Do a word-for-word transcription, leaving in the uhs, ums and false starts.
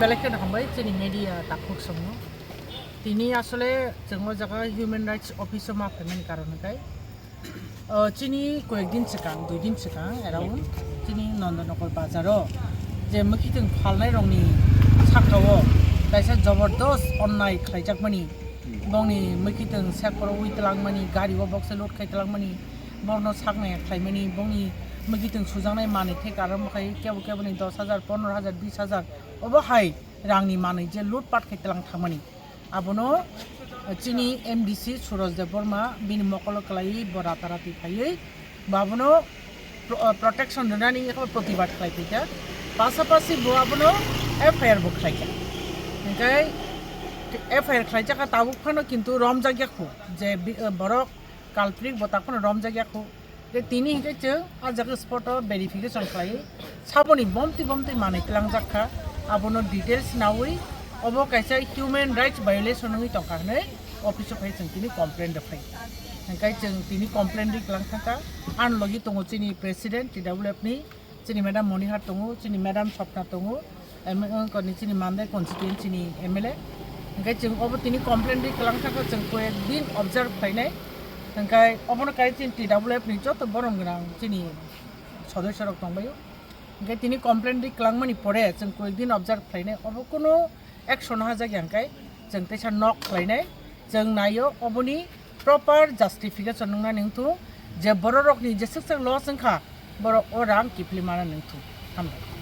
Belai kheno hambai chini media takhuk songno. Tini asole chwng o jaga Human Rights Office o ma phaimani karon hwnkhe, o, chini koyek din swkang, dui din swkang around chini Nandanagar bazar o je mwkhitwng phalnai rokni saka o kaisa jobordos onnai khlaijakmani, bongni mwkhitwng sekporo wi twlangmani, gari o boksa load khai twlangmani, borno saknai khlaimani, bongni mwkhitwng sujaknai manwi thek aro mwkhai kebo keboni dos hajar, pondro hajar, bis hajar obo hai rangni manwi je load pat khai twlang thangmani. Abono chini M D C Suraj Debbarma bini mokolo kwlaiwi bo ratarati phaiwi bo abono pro-, protection rwnani eko protibad khlai phaikha. Pasapasi bo abono F I R bo khlaikha. Hingkhe F I R khlaijakha tabuk phano kintu romjakya khu je bi-, borok culprit bo tak phano romjakya khu. Tei tini hingke chwng ah jaga spot o verification khlai saboni bomtwi bomtwi manwi tlangjak kha, abono details nawi obo kaisa human rights violation wngwi tongkha hwnwi office o phai chwng tini complaint rwphai. Hingke chwng tini complaint ri tlang thangkha, ani logi tongo chini president T W F ni, chini madam Monihar tongo, chini madam Swapna tongo, M L A ni chini Mandai constituency ni M L A. Hingke chwng obo tini complaint ri tlang thangkha, chwng koyek din observe khlainai. Hingke obono kai chini T W F ni joto borom gwnang chini sodosyo rok tongbaio. Hingke tini complaint ri tlangmani pore chwng koyek din observe khlainai, obo kunu action hajak ya hingke chwng teisa nok khlainai, chwng naio oboni proper justification wngna nangthung je bororokni jeswk swk loss wngkha borok o rang kiphilwi mana nangthung. Hambai.